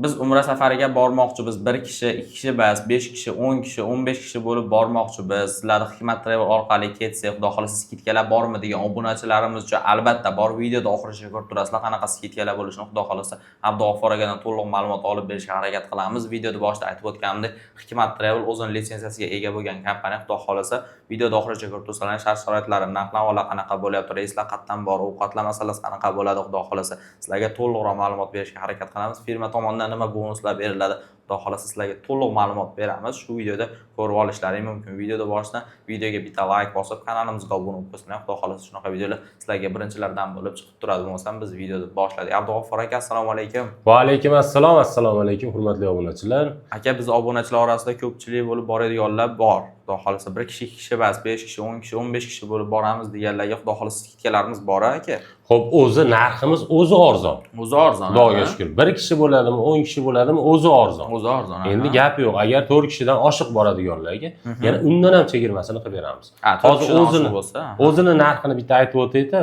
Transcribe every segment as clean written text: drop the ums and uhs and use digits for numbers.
Biz umra safariga bormoqchimiz. Bir kishi, ikki kishi bas, 5 kishi, 10 kishi, 15 kishi bo'lib bormoqchimiz. Sizlarni Hikmat Travel orqali ketsak, xudo xohlasa, скидка lar bormi degan obunachilarimiz uchun albatta bor. Videoda oxirigacha ko'rib turasizlar, qanaqa скидка lar bo'lishini, xudo xohlasa, Abdug'affor akadan to'liq ma'lumot olib berishga harakat qilamiz. Videoda boshida aytib o'tganimdek, Hikmat Travel o'zini litsenziyasiga ega bo'lgan kompaniya. Xudo xohlasa, videoda oxirigacha ko'rib tursalar, shart-sharoitlari, narx-navolar qanaqa bo'lyapti, reyslar qayerdan bor, ovqatlar masalasi qanaqa bo'ladi, xudo xohlasa, sizlarga to'liqroq ma'lumot berishga harakat qilamiz. Firma tomonidan nima bonuslar beriladi, xudo xohlasa, sizlarga to'liq ma'lumot beramiz. Shu videoda ko'rib olishlaring mumkin. Videoda boshidan videoga bitta layk bosib, kanalimizga obuna bo'lib qo'ysalar, xudo xohlasa, shunaqa videolar sizlarga birinchilardan bo'lib chiqib turadi. Bo'lmasam, biz videoni boshladik. Abdug'affor aka, assalomu alaykum. Va alaykum assalom, assalomu alaykum, hurmatli obunachilar. Aka, biz obunachilar orasida ko'pchilik bo'lib boradiganlar bor. Xudo xohlasa, bir kishi, ikki kishi emas, 5 kishi, 10 kishi, 15 kishi bo'lib boramiz deganlarga, xudo xohlasa, скидка larimiz bor, aka. Xo'p, o'zi narximiz o'zi arzon. O'zi arzon. Xudoga shukur. Bir kishi bo'ladimi, 10 kishi bo'ladimi, o'zi arzon. O'zi arzon. Endi gap yo'q. Agar 4 kishidan oshiq boradiganlarga yana undan ham chegirmasini qilib beramiz. Ha, to'rt Hozir kishidan o'zini oshiq bo'lsa. O'zini narxini bitta aytib o'tayda.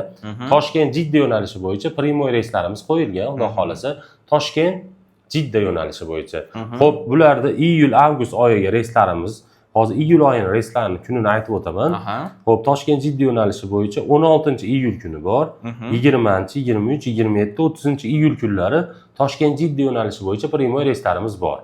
Toshkent Jidda yo'nalishi bo'yicha прямой reyslarimiz qo'yilgan, xudo xohlasa. Toshkent Jidda yo'nalishi bo'yicha. Xo'p, bularda iyul, avgust oyiga reyslarimiz, hozir iyul oyini reyslarini kunini aytib o'taman. Xo'p, Toshkent Jidda yo'nalishi bo'yicha 16 iyul kuni bor. 20, 23, 27, 30 iyul kunlari Toshkent Jidda yo'nalishi bo'yicha прямой reyslarimiz bor.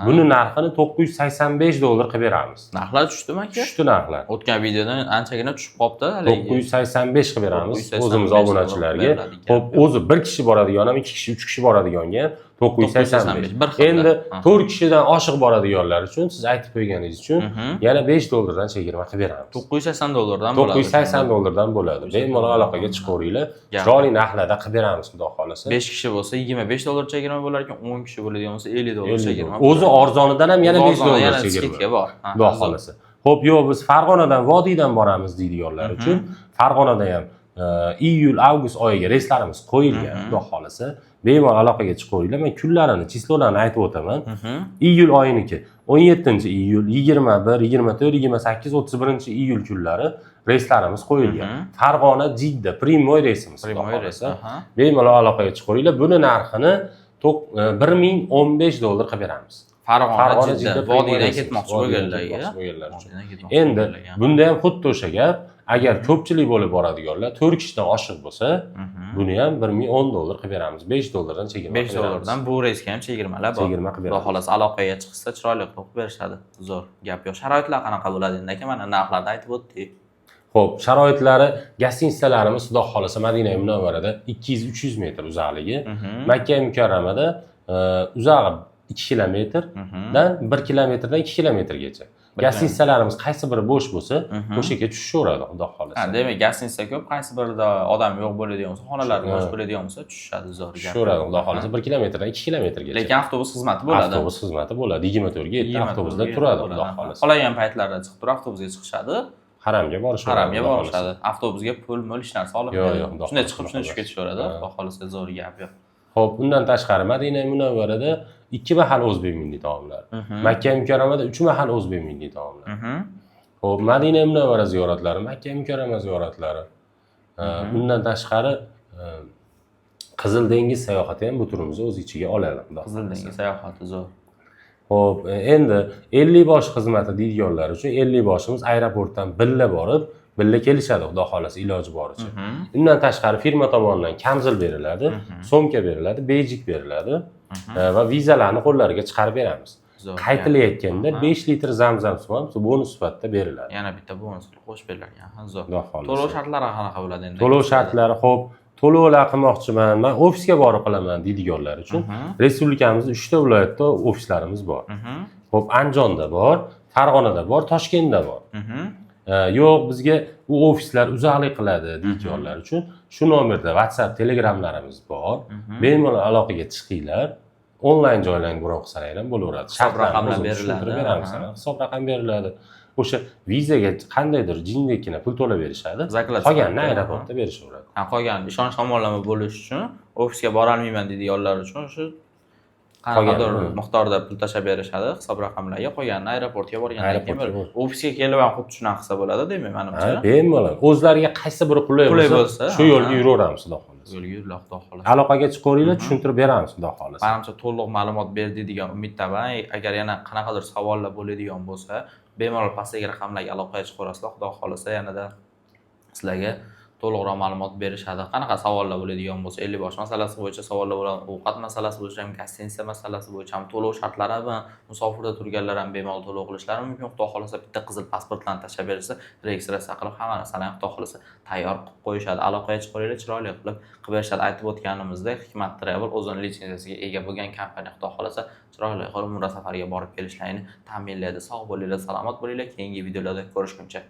Buni narxini 985 dollar qilib beramiz. Narxlar tushdimi, aka? Tushdi narxlar. O'tgan videodan anchagina tushib qolibdi haligi. 985 qilib beramiz 985 o'zimiz dollar obunachilarga. beriladi. Xo'p, o'zi bir kishi boradigan ham, ikki kishi, uch kishi boradiganga ham 985. Bir xilda. Endi 4 kishidan oshiq boradiganlar uchun, siz aytib qo'yganingiz uchun yana 5 dollardan chegirma qilib beramiz. 980 dollardan bo'ladi. 980 dollardan bo'ladi. Bemalol aloqaga chiqaveringlar. Gap. Chiroyli narxlarda qilib beramiz, xudo xohlasa. 5 kishi bo'lsa 25 dollar chegirma bo'lar ekan, 10 kishi bo'ladigan bo'lsa 50 dollar 50 chegirma. O'zi arzonidan ham yana O'zi 5 arzoni, dollar yana chegirma. скидка bor. Ha, Xudo zo'r. xohlasa. Xo'p, yo'q, biz Farg'onadan, vodiydan boramiz deydiganlar uchun Farg'onada ham iyul, avgust oyiga reyslarimiz qo'yilgan, xudo xohlasa. Bemalol aloqaga chiqaveringlar. Men kunlarini, число larni aytib o'taman. Iyul oyiniki 17 iyul, 21, 24, 28, 31 iyul kunlari reyslarimiz qo'yilgan. Farg'ona Jidda прямой reysimiz, xudo Прямой reys. xohlasa. Bemalol aloqaga chiqaveringlar. Buni narxini 1015 dollar qilib beramiz. Farg'ona Farg'ona Jidda Jidda vodiydan prямой ketmoqchi reysimiz. Vodiydan bo'lganlarga. ketmoqchi bo'lganlar uchun. Vodiydan ketmoqchi Endi bo'lganlarga. bunda ham xuddi o'sha gap, agar ko'pchilik bo'lib boradiganlar, 4 kishidan oshiq bo'lsa, buni ham 1010 dollar qilib beramiz. 5 dollardan chegirma 5 qilib beramiz. Dollardan bu reysga ham chegirmalar bor. Chegirma qilib Xudo beramiz. xohlasa, aloqaga chiqsa, chiroyli qilib berishadi. Zo'r. Gap yo'q. Sharoitlar qanaqa bo'ladi endi, aka? Mana narxlarni aytib o'tdik. Xo'p, sharoitlari, гостиница larimiz, xudo xohlasa, Madina Munavvarada 200-300 metr uzoqligi, Makka Mukarramada uzog'i 2 kilometrdan, 1 kilometrdan 2 kilometrgacha. Гостиница larimiz qaysi biri bo'sh bo'lsa, o'sha yerga tushishaveradi, xudo xohlasa. Ha, demak, гостиница ko'p, qaysi birida odam yo'q bo'ladigan bo'lsa, xonalar bo'sh bo'ladigan bo'lsa, tushishadi, zo'r gap. Tushishaveradi, xudo xohlasa, 1 kilometrdan 2 kilometrgacha. Lekin avtobus xizmati bo'ladi. Avtobus xizmati bo'ladi. 24 ga 7 24 avtobuslar ga turadi, bo'ladi. xudo xohlasa. Xohlagan paytlarida chiqib turib avtobusga chiqishadi, Haramga borishaveradi. Haramga Xudo xohlasa. Borishadi. Avtobusga pul mul hech narsa Yo'q, olinmaydi. yo'q, xudo Shunday xohlasa, chiqib, shunday tushib ketishaveradi. Ha. Xudo xohlasa, zo'r, gap yo'q. Xo'p, undan tashqari Madina Munavvarada ikki mahal o'zbek milliy taomlari. Makka Mukarramada uch mahal o'zbek milliy taomlari. Xo'p, Madina Munavvara ziyoratlari, Makka Mukarrama ziyoratlari. Undan tashqari Qizil dengiz sayohati ham bu turimizni o'z ichiga oladi, xudo Qizil xohlasa. Dengiz sayohati zo'r. Xo'p, endi 50 bosh xizmati deydiganlar uchun 50 boshimiz aeroportdan birga borib, birga kelishadi, xudo xohlasa, iloji boricha. Undan tashqari firma tomonidan kamzil beriladi, sumka beriladi, beyjik beriladi va vizalarni qo'llariga chiqarib beramiz. Zo'r. Qaytilayotganda 5 litr zamzam suvi ham bonus sifatida beriladi. Yana bitta bonus qo'shib berilgan. Ha, zo'r. Xudo xohlasa. To'lov shartlari qanaqa bo'ladi endi? To'lov shartlari, xo'p, to'lovlar qilmoqchiman, man ofisga borib qilaman deydiganlar uchun respublikamizda uchta viloyatda ofislarimiz bor. Xo'p, Andijonda bor, Farg'onada bor, Toshkentda bor. Yo'q, bizga u ofislar uzoqlik qiladi deydiganlar uchun shu nomerda WhatsApp, Telegramlarimiz bor. Bemalol aloqaga chiqinglar. Onlayn joylarni bron qilsalar ham bo'laveradi. Hisob Shartlarni raqamlar o'zimiz beriladi, tushuntirib beramiz. Hisob raqam beriladi. O'sha vizaga qandaydir jindekkina pul to'lab berishadi. Заклад Qolganini sifatida, aeroportda berishaveradi. Ha, qolgan ishonch tomonlama bo'lish uchun, ofisga borolmayman deydiganlar uchun shu Qanaqadir Qolgani, miqdorda pul tashlab berishadi hisob raqamlarga, qolganini aeroportga borgandan keyin Aeroportga bo'ladi. Ofisga kelib ham xuddi shunaqa qilsa bo'ladi, demak, manimcha. Ha, bemalol. O'zlariga qaysi biri qulay Qulay bo'lsa, bo'lsa, shu yo'lga yuraveramiz, xudo xohlasa. Yo'lga yuriladi, xudo xohlasa. Aloqaga chiqaveringlar, tushuntirib beramiz, xudo xohlasa. Manimcha, to'liq ma'lumot berdik degan umiddaman. Agar yana qanaqadir savollar bo'ladigan bo'lsa, bemalol pastdagi raqamlarga aloqaga chiqaverasizlar. Xudo xohlasa, yanada sizlarga to'liqroq ma'lumot berishadi. Qanaqa savollar bo'ladigan bo'lsa, ellikbosh masalasi bo'yicha savollar bo'ladi, ovqat masalasi bo'yicha ham, гостиница masalasi bo'yicha ham, to'lov shartlari bilan musofirda turganlar ham bemalol to'lov qilishlari mumkin. Xudo xohlasa, bitta qizil pasportlarni tashlab berishsa, registratsiya qilib, hamma narsani ham, xudo xohlasa, tayyor qilib qo'yishadi. Aloqaga chiqaveringlar, chiroyli qilib qilib berishadi. Aytib o'tganimizdek, Hikmat Travel o'zini litsenziyasiga ega bo'lgan kompaniya, xudo xohlasa, chiroyli qilib umra safariga borib kelishlarini ta'minlaydi. Sog' bo'linglar, salomat bo'linglar. Keyingi videolarda ko'rishguncha.